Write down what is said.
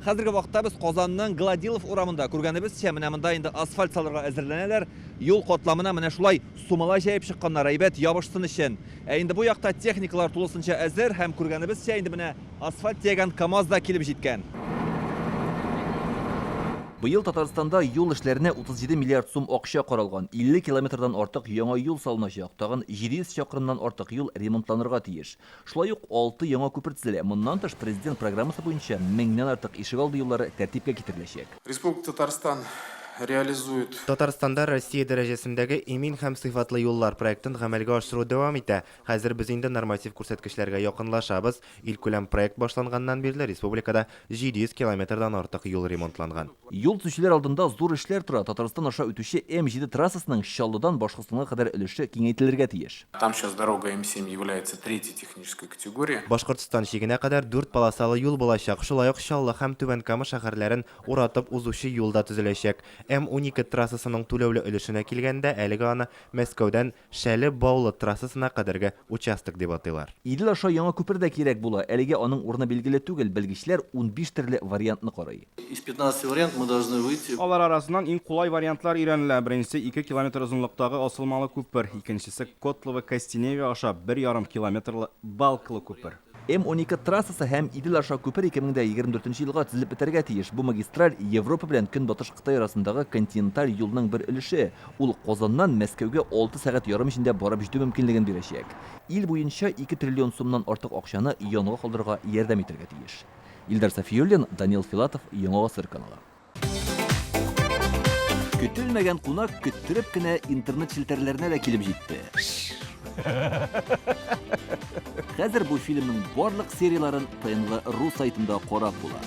Хәзерге вакытта без Казанның Гладилов урамында. Күргәнебезчә, менә монда инде асфальт салырга әзерләнәләр. Юл катламына менә шулай сумала җәеп чыкканнар, әйбәт ябышсын өчен. Ә инде бу якта техникалар тулысынча әзер һәм күргәнебезчә, инде менә асфальт төягән КАМАЗ да килеп җиткән. Быел Татарстанда юл эшләренә 37 миллиард сум акча каралган. 50 километрдан артык яңа юл салыначак, тагын 700 чакрымнан артык юл ремонтланырга тиеш. Шулай ук алты яңа күпер төзелә. Моннан тыш, Президент программасы буенча меңнән артык ишегалды юллары тәртипкә китереләчәк. Республика Татарстан реализует. Татарстанда Россия дәрәҗәсендәге Имин һәм сыйфатлы юллар проектын гамәлгә ашыру дәвам итә. Хәзер без инде норматив күрсәткечләргә якынлашабыз. Илкүләм проект башланганнан бирле республикада 700 километрдан артык юл ремонтланган. Юл төзүчеләр алдында зур эшләр тора. Татарстан аша үтүче М-җиде трассасының Чаллыдан Башкортстанга кадәр өлеше киңәйтелергә тиеш. Там сейчас дорога М-семь является третьей технической категории. Башкортстан чигенә кадәр дүрт полосалы юл булачак, шулай ук Чаллы һәм Түбән Кама шәһәрләрен уратып узучы юл да төзеләчәк. М-12 трассасының түләүле өлешенә килгәндә, әлегә аны Мәскәүдән Шәле-Баулы трассасына кадәрге участок дип атыйлар. Идел аша яңа күпер дә кирәк була. Әлегә аның урыны билгеле түгел, белгечләр 15 төрле вариантны карый. Из 15 вариант мы должны выйти. Алар арасыннан иң кулай вариантлар өйрәнелә, беренчесе 2 километр озынлыктагы асылмалы күпер, икенчесе Котлово-Костенево аша 1,5 километрлы балкалы күпер. М-12 трассасы һәм Идел аша күпер 2024 нче елга төзелеп бетәргә тиеш. Бу магистраль Европа белән Көнбатыш Кытай арасындагы континенталь юлның бер өлеше. Ул Казаннан Мәскәүгә алты сәгать ярым эчендә барып җитү мөмкинлеген бирәчәк. Ил буенча 2 триллион сумнан артык акчаны янга калдырырга ярдәм итәргә тиеш. Илдар Сафиуллин, Данил Филатов, Яңа Гасыр каналы. Көтелмәгән кунак көттереп кенә интернет челтәрләренә дә килеп җитте. Хәзер бу фильмның барлык серияләрен ТНВ.ру сайтында карап була.